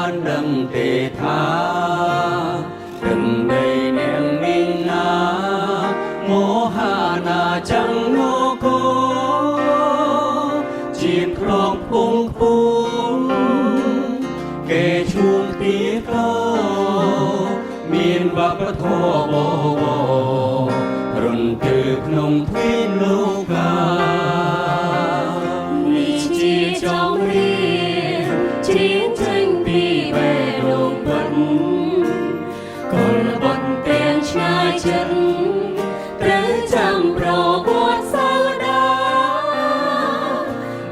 បានដឹងទេថាទឹកដីអ្នកមីងណាមហាណាចੰនគរជាធ្លងភងខ្ពស់គេឈួងទីកោមានវប្បធម៌បវររន្ទឺក្នុងទ្វីបលោកា នេះជាចំរៀងច្រៀងចេញពីបេះដូងពិតកុលបុត្រទាំងឆ្ងាយចិត្តត្រូវចាំប្រវត្តិសាវតា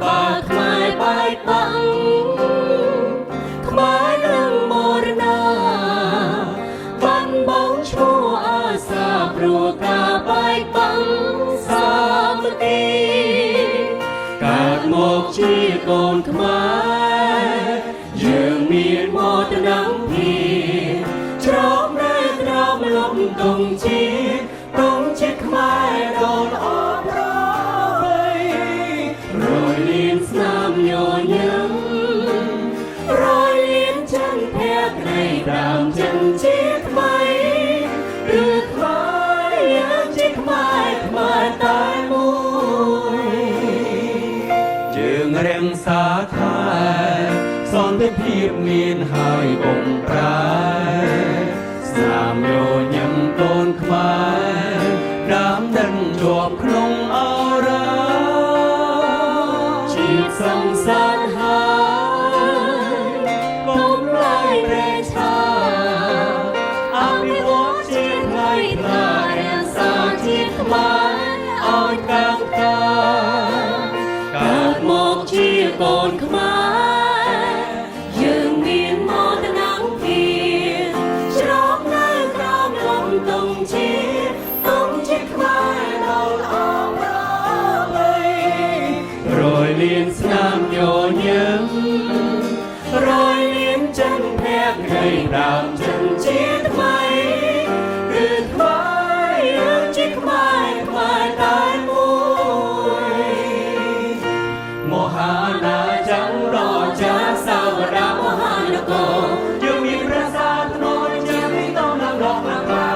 បើខ្មែរបែកបាក់ខ្មែរនឹងមរណាបាត់បង់ឈ្មោះអាសាព្រោះការបែកបាក់សាមគ្គី កើតមកជាកូនខ្មែរយើងមានមោទនភាពជ្រកនៅក្រោមលំទងជាទងជាខ្មែរដ៏ល្អប្រពៃរយលានស្នាមញញឹមរយលានចិនភក្តីដើមចិនជាថ្មីឬខ្មែរយើងជាខ្មែរខ្មែរតែមួយ យើងរាំងសាថែសន្តិភាពមានហើយបំប្រែស្នាមញញឹមកូនខ្មែរដើមដិនជាប់ក្នុងអរ៉ា ជាតិសង្សារហើយកុំឡាយប្រេឆាអភិវឌ្ឍជាតិថ្លៃថ្លារក្សាជាតិខ្មែរឲ្យកាំងតាកើតមកជាកូនខ្មែរយើងមានមោទនភាពជ្រកនៅក្រោមលំទងជាតិទងជាខ្មែរដ៏ល្អប្រពៃ រយលានស្នាមញញឹមរយលានចិនភក្តីដើមចិនជាថ្មីគឺខ្មែរយើងជាខ្មែរខ្មែរតែមួយមហាណាចੰរចាសាវតាមហានគរយើងមានប្រាសាទថ្នល់ជាទីតំណាងដល់ខ្លាំងក្លា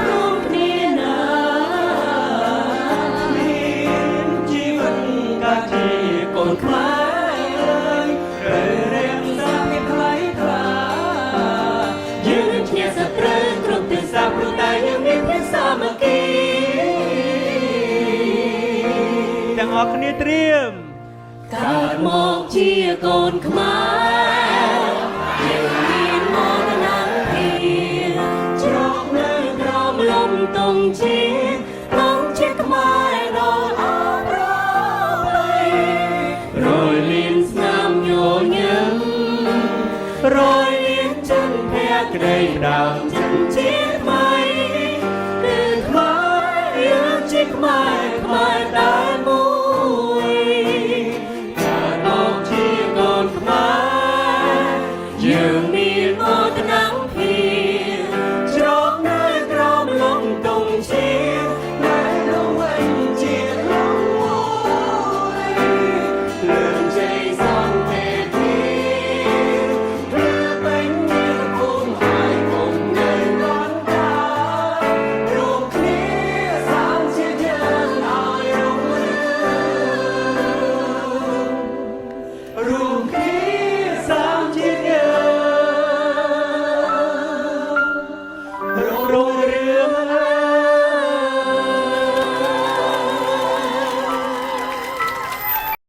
រួមគ្នាណា មានជីវិតកាជាកូនខ្មែរអើយត្រូវរៀងសាភាពថ្លៃថ្លា យើងនឹងឈ្នះសត្រូវគ្រប់ទិសព្រោះតែយើងមានភាពសាមគ្គី ទាំងអស់គ្នាត្រៀម កើតមកជាកូនខ្មែរយើងមានមរណភាពជ្រកនៅក្រោមលំទងជាតិទងជាខ្មែរដ៏ល្អប្រពៃ រយលានស្នាមញញឹមរយលានចិនភក្តីដើមចិនជា